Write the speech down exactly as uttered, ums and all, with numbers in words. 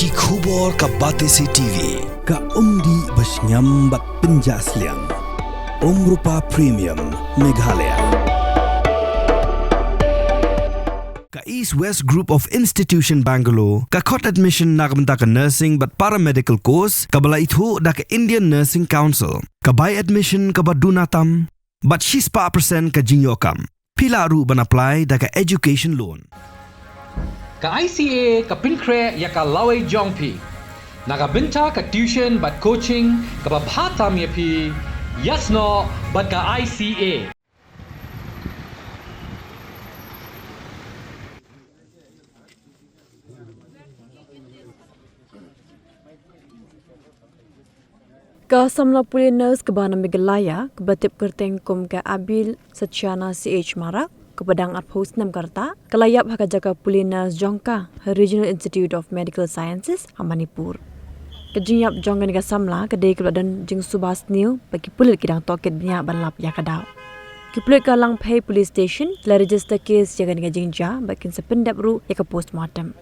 Ki khubor ka Batesi T V, ka umdih ba shngiam bad pynjah sliang. Umrupa Premium, Meghalaya. Ka East West Group of Institution Bangalore, ka khot admission na ka bynta ka nursing bad paramedical course, kaba la ithuh da ka Indian Nursing Council, ka bai admission kaba duna tam, bad shispah percent ka jingïoh kam. Phi lah ruh ban apply da ka education loan. Ka I C A ka pynkhreh ïa ka lawei jong phi na ka bynta ka tuition bad coaching kaba bha tam ïa phi, ïasnoh bad ka I C A. Ka samla pule nurse kaba na Meghalaya, kaba tip kyrteng kum ka Abil Satyana C H Marak, kaba dang arphew snem ka rta, ka la ïap ha ka jaka pule nurse jong ka ha Regional Institute of Medical Sciences ha Manipur. Ka jingïap jong kane ka samla ka dei kaba la don jingsuba sniew bad ki pulit ki dang tohkit bniah ban lap ïa ka daw. Ki pulit ka Langphei Police Station ki la register case ïa kane ka jingjia bad kin sa pyndep ruh ïa ka postmortem.